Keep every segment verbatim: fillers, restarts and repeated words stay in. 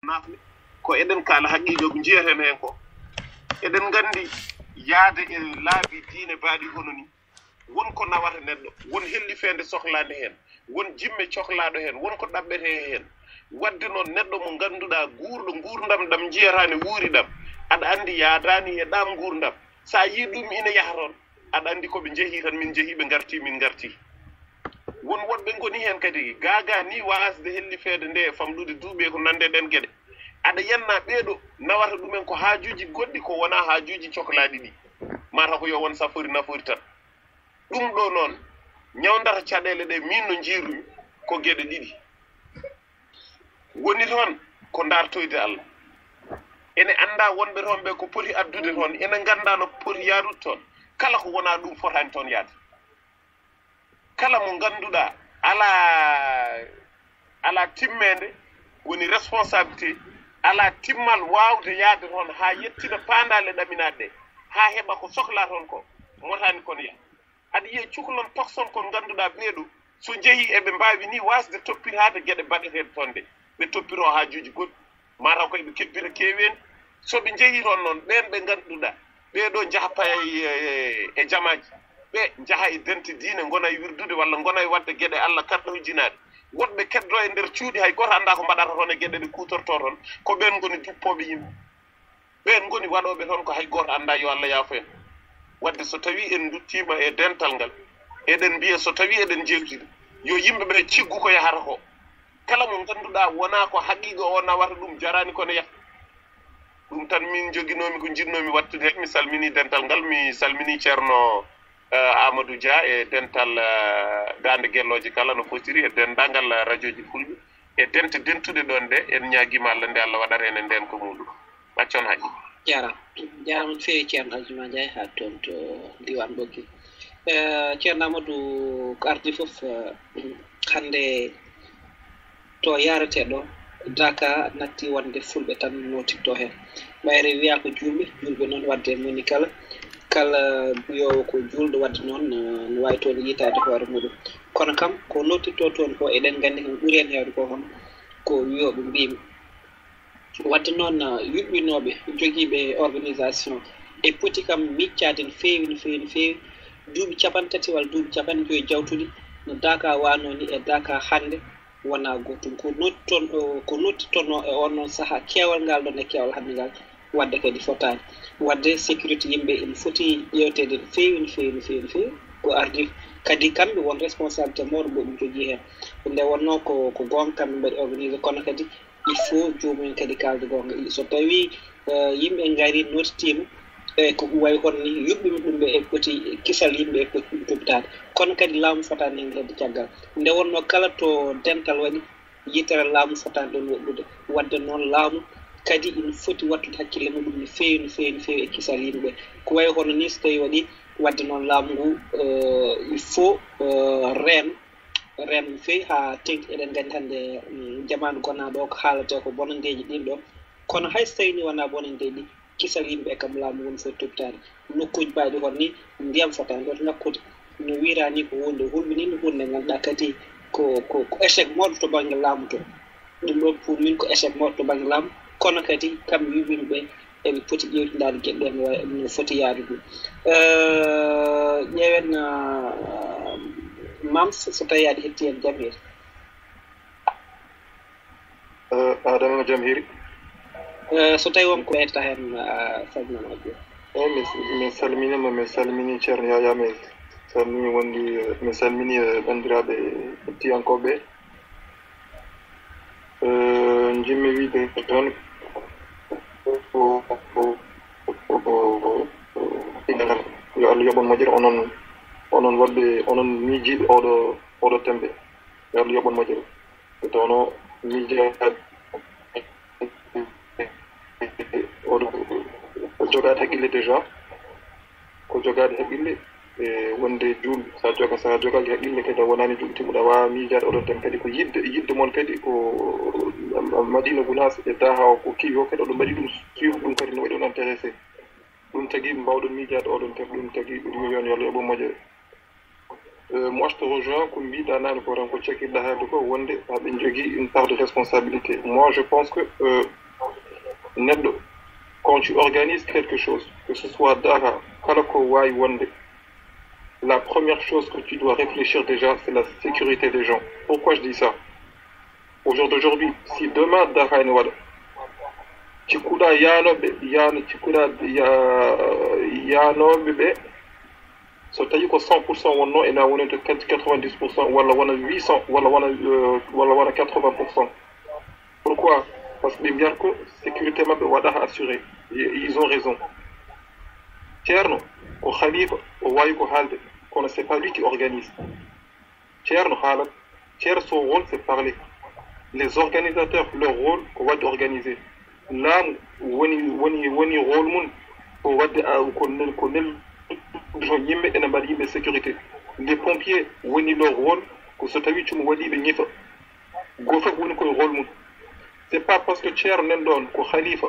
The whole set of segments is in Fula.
Nafle, ko eɗen kaala haqiiqa ko njiyeten heen ko. Eɗen nganndi yahde e laabi diine baaɗi hono nii, won ko nawata neɗɗo, won hellifeende sohlaande heen, won jimme cohlaaɗo heen, won ko ɗaɓɓetee heen. Waɗde noon, neɗɗo mo ngannduɗaa guurɗo nguurndam ɗam njiyataani wuuri ɗam, aɗa anndi yaadaani e ɗaam nguurndam. So a yii ɗum ina yaha toon, aɗa anndi ko ɓe njehi tan, min njehi, ɓe ngarti, min ngarti. Won woɗɓe ngoni heen kadi, gaagaa nii waasde hellifeede nde e famɗude duuɓi e ko nanndi e ɗeen geɗe. Aɗa yiyna ɓeeɗo nawata ɗumen ko haajuuji goɗɗi, ko wonaa haajuuji cohlaaɗi ɗi. Mataw ko yo won safori nafoori tan. Ɗum ɗo noon, ñawndata caɗeele ɗe, miin no njiirumi, ko geɗe ɗiɗi. Woni toon ko ndaartoyde Allah. Ene anndaa wonɓe toon ɓe ko poti addude toon, ene nganndaa no poti yaarude toon. Kala ko wonaa ɗum fotaani toon yahde. Kala mo ngannduɗaa alaa, alaa timmeende, woni responsabilité, alaa timmal waawde yahde toon haa yettina paandaale ɗaminaaɗe ɗe, haa heɓa ko sohlaa toon ko, motaani kon yaha. Aɗa yiya cukalon tokson kon ngannduɗaa ɓeeɗo, so njehii eɓe mbaawi nii waasde toppitaade geɗe baɗeteeɗe toon ɗe, ɓe toppitoo haajuuji goɗɗi. Mataw ko eɓe kebbira keeweendi. So ɓe njehii toon noon, ɓeen ɓe ngannduɗaa, ɓee ɗoo njaha paya e, e, e jamaaji, ɓe njaha e dente diine, ngona e wirdude walla ngona e waɗde geɗe Allah karɗo hujjinaade. Woɗɓe keddoo e nder cuuɗi, hay gooto anndaa ko mbaɗata toon e geɗe ɗe kuutortoo toon, ko ɓeen ngoni duppooɓe yimɓe. Ɓeen ngoni waɗooɓe toon ko hay gooto anndaa, yo Allah yaafo en. Waɗde so tawii en nduttiima e dental ngal, eɗen mbiya so tawii eɗen njeewtida, yo yimɓe ɓe ciggu ko yahata ko. Kala mo ngannduɗaa wonaa ko haqiiqa o nawata ɗum, jaraani ko ne yaha. Ɗum tan min njoginoomi ko njiɗnoomi waɗtude heen. Mi salminii dental ngal, mi salminii Ceerno, eh, Amadou Dia e dental, eh, Daande Gellooje kala no fotiri e denndaangal rajooji fulɓe e dente dentuɗe ɗoon ɗe. En ñaagiima Allah nde Allah waɗata en e ndeen ko muɗum. Accon haji. Jaaraama. Jaaraama no feewi Ceerno Aljumaa Njaay haa toon to diiwaan Ɓokki. Eh, Ceerno Amadou, ko ardi fof, eh, hannde to yaretee ɗo, Daaka natti wonde fulɓe tan nootitto heen. Ɓayre wiyaa ko juulɓe, juulɓe noon waɗde e moni kala, kala mbiyoowo ko juulɗo waɗde noon, eh, no waawi toon yiytaade hoore muɗum. Kono kam, ko nootitto toon ko, eɗen nganndi ko ɓuri heen heewde ko hono ko wiyooɓe mbiimi. Waɗde noon, eh, yuɓɓinooɓe, jogiiɓe organisation, e poti kam miccaade no feewi, no feewi, no feewi. Duuɓi capanɗe tati walla duuɓi capanɗe joyi jawtuɗi, no Daaka waanoo ni e Daaka hannde wonaa gootum. Ko noddi toon, o, ko noddi toon o e oon noon sahaa, keewal ngal ɗoon e keewal hannde ngal, waɗde kadi fotaani. Waɗde sécurité yimɓe ene foti ƴeewteede no feewi, no feewi, no feewi, no feewi. Ko ardi kadi kamɓe won responsabilité mawɗo mbo ɓe njogii heen. Nde wonnoo ko, ko goonga kamɓe mbaɗi organisé, kono kadi il faut joomum en kadi kaalda goonga. So tawii, eh, yimɓe ngari nootitiima, e ko wayi hono ni yuɓɓima ɗum ɓe e poti kisal yimɓe e poti ɗum toppitaade. Kono kadi laamu fotaani heen hedde caggal. Nde wonnoo kala to dental waɗi, yitere laamu fotaani ɗoon woɗɗude. Waɗde noon laamu kadi ina foti wattude hakkille muɗum no feewi, no feewi, no feewi e kisal yimɓe. Ko wayi hono ni so tawii waɗi, waɗde noon laamu ngu, eh, il faut, eh, reen, reen no feewi haa teŋti. Eɗen nganndi hannde, mm, jamaanu gonaaɗo o ko haaletee ko bonanndeeji ɗiin ɗoon. Kono hay so tawii ni wonaa bonanndeeji ɗi, kisal yimɓe kam laamu ngu no foti toppitaade. Nokkuuji mbaɗi hono ni ndiyam fotaani ɗoon ŋakkude. No wiyraa ni ko huunde hulɓiniinde, huunde nde ngannduɗaa kadi ko, ko, ko échec mawɗo to bannge laamu to. Ɗum ɗoon pour min ko échec mawɗo to bannge laamu. Kono kadi kamɓe yuɓɓinɓe eɓe poti ƴeewtindaade geɗe ɗe no wa-, no foti yahdude. Eh, ƴeewen, eh, Mams, so tawii aɗa heɗii en jam hiiri. Eh, Adama jam hiiri. Eh, so tawii won ko ɓeydataa heen, eh, salminama Abdou. Eh, mi, mi salminiima, mi salminii Ceerno Yaya, mi salminii wonde, mi salminii, eh, banndiraaɓe hettiyankooɓe. Eh, njiɗmi wiyde toon ko, ko, ko, ko, ko, yo Allah yoɓ on moƴƴere, onon, onon waɗɓe, onon miijiiɓe ooɗo, ooɗo tembe. Yo Allah yoɓ on moƴƴere. Nde tawnoo miijaade oɗo ko jogaade haqqille déjà, ko jogaade haqqille e wonde juulɗo. So a joga-, so a jogaaki haqqille kadi a wonaani juulɗo timmuɗo, a waawaa miijaade oɗon tan kadi ko yiɗde, yiɗde mon kadi ko Madina Gunaas e Daha o ko kiwi o kadi oɗon mbaɗi ɗum suivre, ɗum kadi no waɗi on intéressé. Ɗum tagi mbaawɗon miijaade oɗon tan, ɗum tagi ɗum yo Allah yoɓ on moƴƴere. Euh, moi, je te rejoins, ko mbiɗa nani ko tan ko cakkirɗa haalde ko, wonde aɓe njogii une part de responsabilité. Moi, je pense que, euh, Neɗɗo, quand tu organises quelque chose, que ce soit daha, kala ko wawi wonde, la première chose que tu dois réfléchir déjà, c'est la sécurité des gens. Pourquoi je dis ça? Au jour d'aujourd'hui, si demain daha ene waɗa, cikkuɗa yanoɓe, yano, cikkuɗa ya-, yanoɓe ɓe, so tawi ko cent pour cent wonno, ena woni to quatre-vingt-dix pour cent, walla wona huit cent, walla wona, euh, walla wona quatre-vingts pour cent. Pourquoi? Parce que ɓe mbiyata ko sécurité maɓɓe waɗa assuré. Et ils ont raison. Ceerno ko khalifa, o wawi ko haalde, kono c'est pas lui qui organise. Ceerno haalat, Ceerno son rôle c'est parler. Les organisateurs, leur rôle ko waɗde organisé. Laamu woni, woni, woni rôle mum ko waɗde, a, ko nel-, ko neldude toon yimɓe, ene mbaɗa yimɓe sécurité. Les pompiers woni leur rôle ko so tawi cuumu waɗi ɓe ñifa. Gooto fof woni koye rôle mum. C'est pas parce que Ceerno nan ɗoon ko khalifa,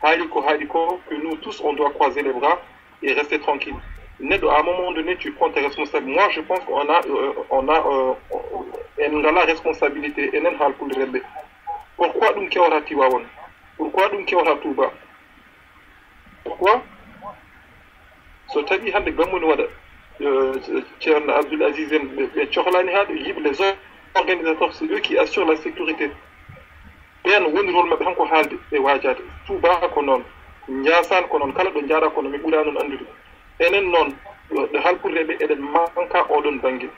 haali ko haali ko, que nous tous on doit croiser les bras et rester tranquille. Neɗɗo, à un moment donné, tu prends tes responsabilités. Moi, je pense qu'on a, euh, on a, euh, en a la responsabilité, enen haalpulde rewɓe. Pourquoi ɗum kewata Tivaouane? Pourquoi ɗum kewata Touba? Pourquoi? So tawi hannde gammu ne waɗa, euh, Ceerno Abdoul Aziz en, ɓe, ɓe cohlani haa ɓe yiɗi les organisateurs, c'est eux qui assurent la sécurité. Ɓeen woni rôle maɓɓe hanko haalde e waajaade. Touba ko noon, Ndiassane ko noon, kala ɗo njaaɗa ko noon, mi ɓuraa noon anndude. Enen noon, ɗo, ɗo halpulreeɓe, eɗen manka oɗon bannge.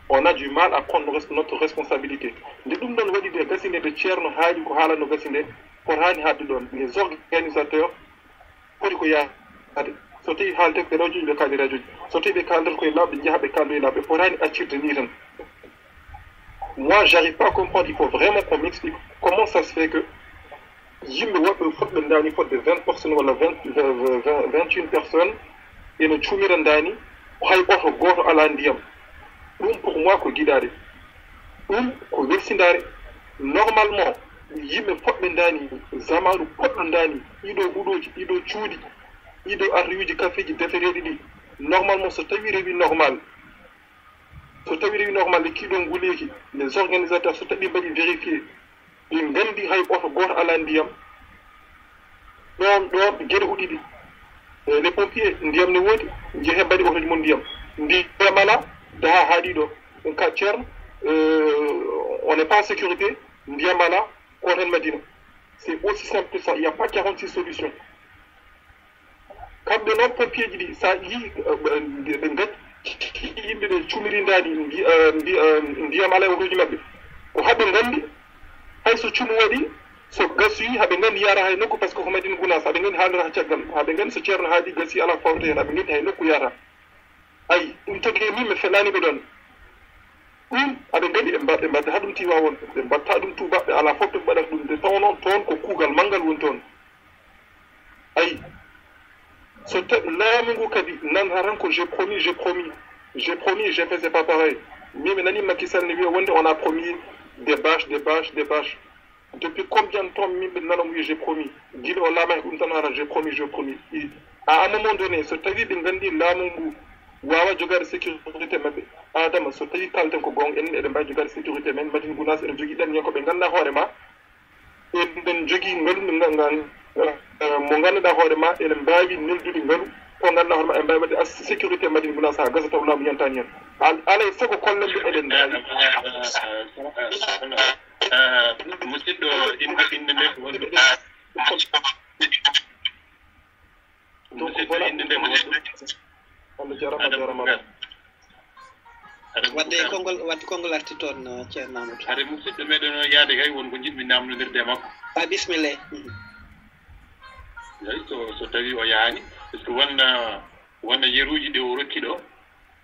On a du mal à prendre nos res-, notre responsabilité. Nde ɗum ɗoon waɗi nde, gasi nde, nde Ceerno haali ko haalano gasi nde, fotaani haaɗde ɗoon. Les organisateurs poti ko yaade. So tawi haalde ko radio ji, ɓe kaali radio ji. So tawi ɓe kaaldat koye laaɓe, ɓe njaha ɓe kaaldoye laaɓe. Ɓe potaani accirde ni tan. Moi, j'arrive pas à comprendre. Il faut vraiment qu'on m'explique comment ça se fait que yimɓe woɓɓe fof ɓe ndaani fodde vingt personnes walla vingt, vingt, vingt, vingt et une personnes, ene cuumira ndaani, hay oto gooto alaa ndiyam. Ɗum pour moi ko giɗaade. Ɗum ko welsindaare. Normalement, yimɓe fof ɓe ndaani, zamaanu fof ɓe ndaani, ɗiɗo huɗooji, ɗiɗo cuuɗi, ɗiɗo arriwuuji kafeeji defereeɗi ɗi. Normalement, so tawi rewi normal, so tawi rewi normal, les kilo nguleeki, les organisateurs, so tawi mbaɗi vérifié, ɓe nganndi hay oto gooto alaa ndiyam. Ɗoon, ɗoon, geɗe ko ɗiɗi. Eh, les pompiers, ndiyam ne woodi, njehee mbaɗi otoji mon ndiyam. Ndiyam alaa, daha haaɗi ɗo. Ɗum ka Ceerno, euh, on n'est pas en sécurité, ndiyam alaa, ko tan Madina. C'est aussi simple que ça, il n'y a pas quarante-six solutions. Kamɓe noon, pompier ji ɗi, sa yii, eh, ɓe, ɓe ngacci yimɓe ɓe cuumirindaani, ndi-, eh, ndi-, eh, ndiyam alaa e otoji maɓɓe. Ko haɓe nganndi, hay so cuumu waɗi, so gasoyi, haɓe nganndi yaara hay nokku, parce que ko Madina Gunaas, haɓe nganndi haalata caggal, haɓe nganndi so Ceerno haali gasi alaa fawta heen, haɓe nganndi hay nokku yaara. Ayi, ɗum tagi min mi fenaani ɓe ɗoon. Ɗum, aɓe nganndi ɓe mba-, ɓe mbaɗata ɗum Tiwaawoon, ɓe mbaɗata ɗum Tuuba, ɓe alaa fof ɓe mbaɗata ɗum, nde tawnoo toon ko kuugal manngal woni toon. Ayi, so tawi laamu ngu kadi nan haran ko j'ai promis, j'ai promis, j'ai promis, j'ai fait, c'est pas pareil. Min mi nani Macky Sall ne wiya wonde on a promis des bâches, des bâches, des bâches. Depuis combien de temps min ɓe nana wiya j'ai promis? Gila o laama he ɗum tan haran j'ai promis, j'ai promis. I, à un moment donné, so tawi ɓe nganndi laamu ngu waawa jogaade sécurité maɓɓe, Adama, so tawi kalten ko goonga, enen eɗen mbaawi jogaade sécurité men. Madina Gunaas eɗen jogii ɗan ñen ko ɓe nganndaa hoore ma. Eɗen jogii ngalu mo nga-, nga-, eh, mo ngannduɗaa hoore ma, eɗen mbaawi neldude ngalu, ko ngannduɗaa hoore ma, eɗen mbaawi waɗde as-, sécurité Madina Gunaas haa gasa taw laamu yantaani heen. Al-, alaa e sago kollen ɓe eɗen mbaawi. Eh, musidɗo, innde, innde nde ko honɗum? Musidɗo, innde nde ko honɗum? Allah jarama, jarama. Aɗa wadde mugal. Konngol, wadde konngol arti toon, uh, Ceerno Amadou. Hade musidɗo meɗen o yaade kay, won ko njiɗmi namnondirde e makko. A, bisimilla. Mhm. Eyi, so, so tawi o yahaani, parce que won, uh, won yeruuji ɗi o rokki ɗo.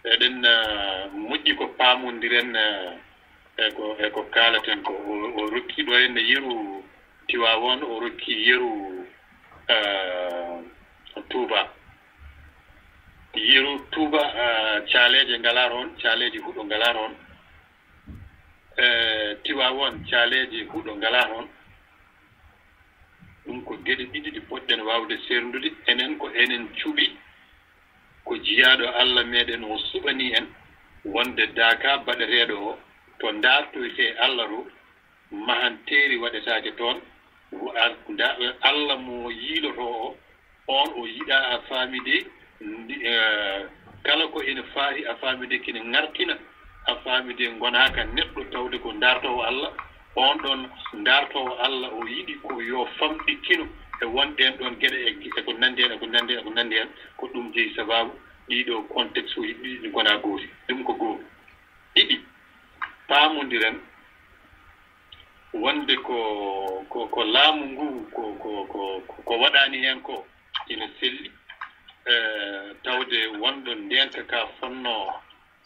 Eɗen, uh, moƴƴi ko paamondiren, uh, e ko, e ko kaalaten ko. O, o rokki ɗo henne yeru Tiwaawoon, o rokki yeru, eh, Tuuba. Yeru Tuuba, eh, caaleeje ngalaa toon, caaleeje huɗo ngalaa toon. Eh, Tiwaawoon, caaleeje huɗo ngalaa toon. Ɗum ko geɗe ɗiɗi ɗe poɗɗen waawde seerndude. Enen ko enen cuɓi, ko jiyaaɗo Allah meɗen o suɓanii en wonde daaka baɗeteeɗo o, to ndaartoytee Allah to, mahanteeri waɗetaake toon, Wo-, a-, nda-, Allah mo yiiloto o, on o yiɗa a faamide, ndi-, eh, kala ko ene faari a faamide kene ngartina, a faamide ngonaaka neɗɗo tawde ko dartoowo Allah, on ɗon dartoowo Allah o yiɗi ko yo famɗikkino e won ɗen ɗon geɗe e, e ko nanndi heen, e ko nanndi heen, e ko nanndi heen, ko ɗum jeyi sababu ɗiɗo contexte uji ɗiɗi ngona gooti. Ɗum ko gooto. Ɗiɗi, paamondiren wonde ko, ko, ko laamu ngu ko, ko, ko, ko, ko waɗaani heen ko ina selli, eh, tawde wonɗo ndeenka ka fonno,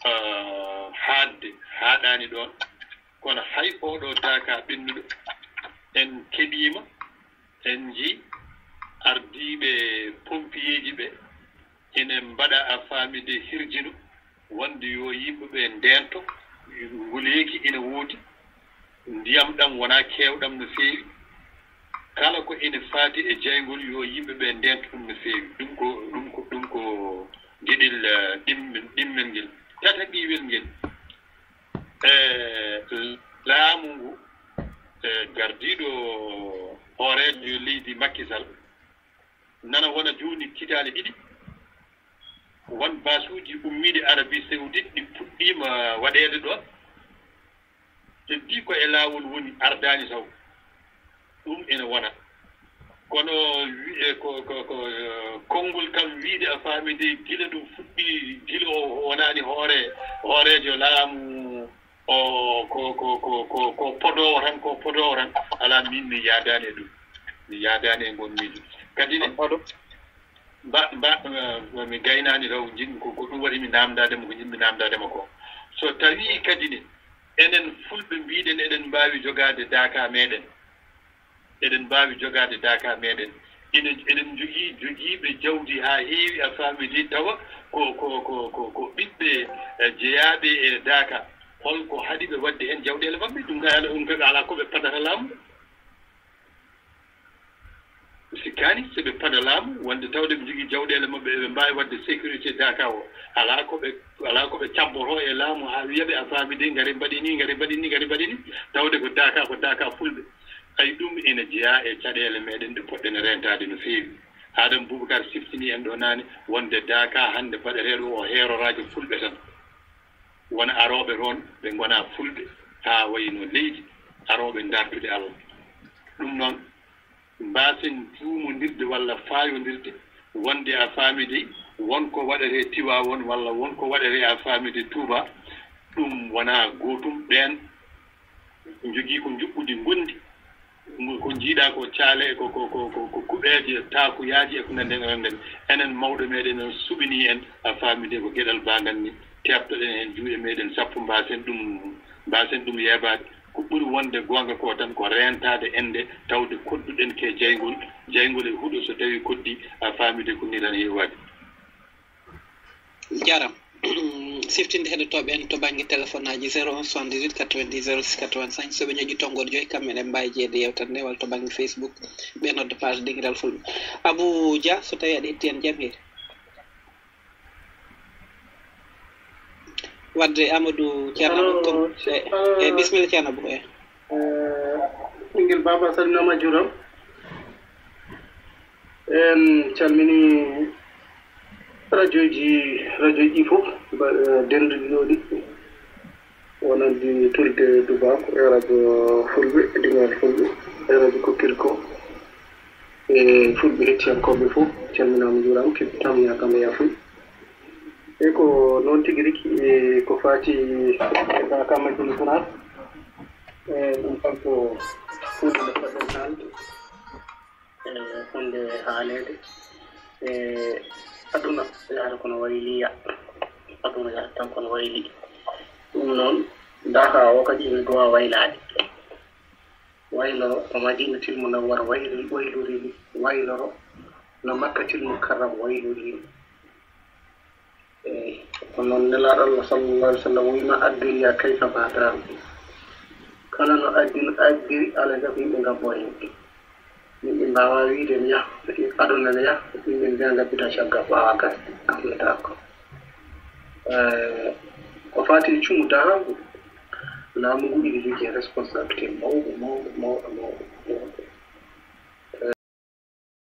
eh, haaɗde, haaɗaani ɗoon. Kono hay ooɗo daaka ɓennuɗo, en keɓiima, en njii ardiiɓe pompiyeeji ɓe ene mbaɗa a faamide hirjino wonde yo yimɓe ɓe ndeento, nguleeki ina woodi, ndiyam ɗam wonaa keewɗam no feewi. Kala ko ene faati e jeyngol yo yimɓe ɓe ndeento ɗum no feewi. Ɗum ko, ɗum ko, ɗum ko geɗel, eh, ɗimmen-, ɗimmel ngel. Tataɓiwel ngel, eh, laamu ngu, eh, gardiiɗo hooreejo leydi Macky Sall, nana wona jooni kitaale ɗiɗi, won basuuji ummiiɗi Arabie Saoudite ɗi puɗɗiima waɗeede ɗoon. Heddii ko e laawol woni, ardaani taw. Ɗum ene wona. Kono wiye ko, ko, ko, eh, konngol kam wiyde a faami nde gila ɗum fuɗɗi, gila o, o wonaani hoore, hooreejo laamu, o ko, ko, ko, ko, ko podoowo tan, ko podoowo tan. Alaa, min mi yaadaani e ɗum. Mi yaadaani e ngon miijo. Kadi ne, mba-, mba-, eh, mi gaynaani taw, njiɗmi ko, ko ɗum waɗi mi naamndaade mo ko njiɗmi naamndaade mo ko. So tawii kadi ne, enen Fulɓe mbiɗen eɗen mbaawi jogaade daaka meɗen, eɗen mbaawi jogaade daaka meɗen. Ina, eɗen njogii jogiiɓe jawdi haa heewi, a faamidi, tawa ko, ko, ko, ko, ko ɓiɓɓe, eh, jeyaaɓe e daaka. Holko haɗi ɓe waɗde heen jawɗeele maɓɓe? Ɗum kay alaa, ɗum kay alaa ko ɓe padata laamu. Mi sikkaani, so ɓe pada laamu, wonde tawde ɓe njogii jawɗeele maɓɓe, eɓe mbaawi waɗde sécurité daaka o. Alaa ko ɓe, alaa ko ɓe cabboto e laamu haa wiya ɓe, a faami de, ngari mbaɗi ni, ngari mbaɗi ni, ngari mbaɗi ni, tawde ko daaka, ko daaka Fulɓe. Ay, ɗum ene jeyaa e caɗeele meɗen ɗe poɗɗen reentaade no feewi. Aadam Bubakar siftini en ɗo naane, wonde daaka hannde baɗeteeɗo o heeroraaki Fulɓe tan. Wona arooɓe toon, ɓe ngonaa Fulɓe, haa wayno leydi, arooɓe dartude Allah. Ɗum noon, mbaasen juumondirde walla faayondirde, wonde a faami de, won ko waɗetee Tiwaawoon walla won ko waɗetee a faami de Tuuba, ɗum wonaa gootum. Ɓeen njogii ko njuɓɓudi ngonndi, ko njiiɗaa ko caale, ko, ko, ko, ko, ko kuɓeeje, taakuyaaji e ko nanndi heen, enen mawɗo meɗen on suɓinii en, a faami de, ko geɗal baagal ni, teeptoɗen heen juuɗe meɗen sappo, mbaasen ɗum, mbaasen ɗum yeebaade. Ko ɓuri wonde goonga ko tan ko reentaade ende, tawde kodduɗen ke jeyngol, jeyngol e huɗo so tawii koddii, a faami de, ko nii tan heewi waɗde. Jaram. Siftinde heɗotooɓe en to bannge telefonaaji zéro un soixante-dix-huit quatre-vingt-dix zéro six quatre-vingt-cinq, so ɓe njoƴƴi tonngol joyi, kamɓe ne mbaawi jeyeede yeewtere nde, walla to bannge Facebook, ɓe nodda page Dingiral Fulɓe. Abou Dia, so tawii aɗa heɗti en, jam hiiri. Wadde Amadou Ceerno Abou, Allo, Abou, eh, eh, allo. Bisimilla Ceerno Abou, eh. Eh, ɓinngel baaba, a salminaama, a juuraama. En calmini radioji, radioji ɗi fof, ba-, eh, dennduɗi ɗo ɗi. Wonande Tulde Dubaako e radio Fulɓe, Dingiral Fulɓe, e radio Kokkirko, e Fulɓe hettiyankooɓe fof, calminaama, juuraama, keɓitaa mi ñaagaama yaafuya. E ko noon tigi rigi, e ko faati e daaka Madina Gounass, e ɗum kanko huunde nde poɗɗen haalde, e huunde haaleede. E aduna yahata kono wayi liya, aduna yahata tan kono wayi liya. Ɗum noon, daaka o kadi ene duwa waylaade. Wayloro ko Madinatul Munawwara wayl-, waylori ni, wayloro no Makkatul Mukarram waylori ni. Eey, ko noon Nelaaɗo Allah sallallahu alaihi wasallam wiima, "Ad-dunya kayfa ma darat." Kala no addin-, addiri, alaa e sago yimɓe ngabbo heen. Yimɓe mbaawaa wiyde ne yah, aduna ne yah, yimɓe mbiya ngabbita caggal ɓaawa gasde, aduna taako. Eh, ko faati e cumu dahaangu, laamu ngu ina jogii responsabilité mawɗo, mawɗo, mawɗo, mawɗo.